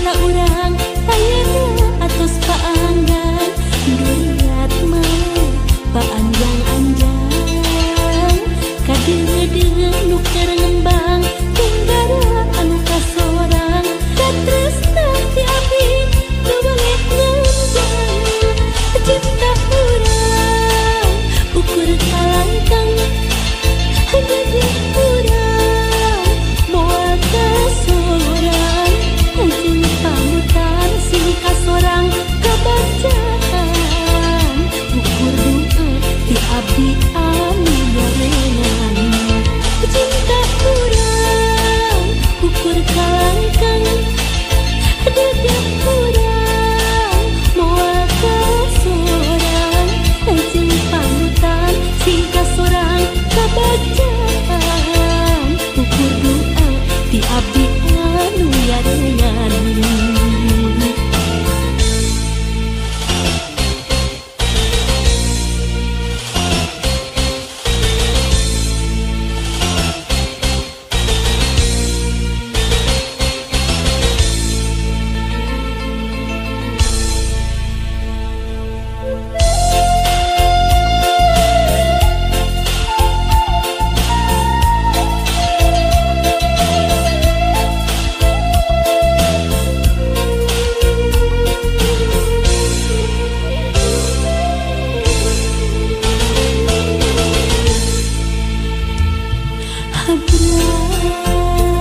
Cinta urang ayeuna atos paanggang duriat mah paanjang-anjang kadeudeuh nu keur ngembang tunggara anu kasorang katresna ti abdi teu boleh nganjang. Cinta urang ukur kalangkang dedeh urang moal kasorang jeung panutan sing kasorang kabacaan ukur doa ti abdi anu nyarengan. Cinta urang ukur kalangkang dedeh urang moal kasorang jeung panutan sing kasorang kabacaan ukur doa ti abdi anu nyarengan.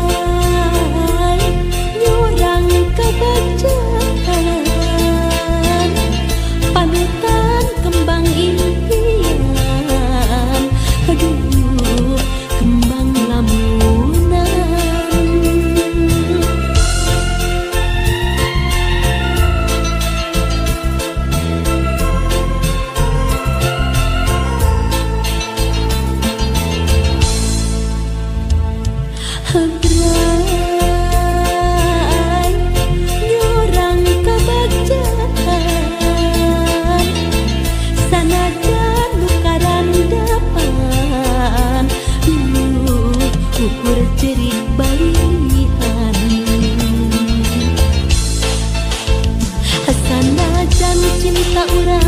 Habrai nyorang kabacaan panutan kembang impian aduh kembang lamunan. Habrai nyorang kabacaan sanajan nu karandapan ukur cerik balihan sanajan cinta urang.